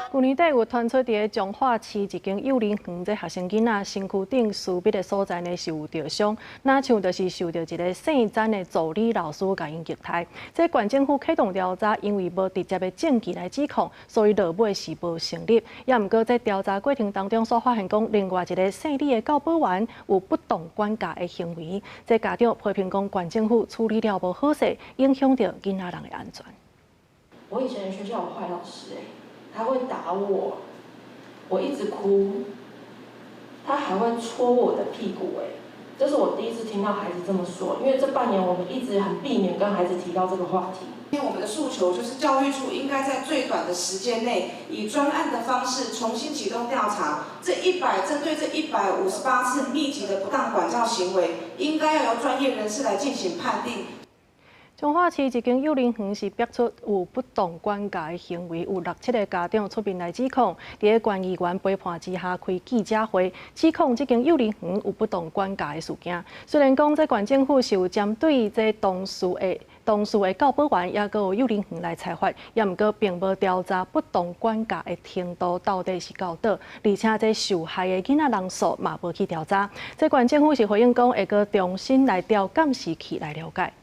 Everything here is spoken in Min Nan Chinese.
舊年底有傳出佇咧彰化市一間幼兒園，這學生囡仔身軀頂私密的所在呢是有著傷，若像就是受著一个姓詹的助理老師共𪜶虐待。這縣政府啟動調查，因為無直接的證據來指控，所以落尾是無成立。也毋過在調查過程當中所發現講，另外一个姓李的教保員有不當管教的行為，這家長批評講縣政府處理了無好勢，影響著囡仔人的安全。我以前學校有壞老師欸。他會打我，我一直哭，他還會戳我的屁股，哎，這是我第一次聽到孩子這麼說，因為這半年我們一直很避免跟孩子提到這個話題。因為我們的訴求就是教育處應該在最短的時間內，以專案的方式重新啟動調查，這一百針對這158次密集的不當管教行為，應該要由專業人士來進行判定。彰化市一間幼兒園是爆出有不當管教的行為，有六七个家長出面來指控，佇咧縣議員陪伴之下開記者會，指控這間幼兒園有不當管教的事件。雖然講這縣政府是有針對這當事的教保員，抑閣有幼兒園來裁罰，也毋過並無調查不當管教的程度到底是到佗，而且這受害的囡仔人數嘛無去調查。這縣政府是回應講會閣重新來調監視器來了解。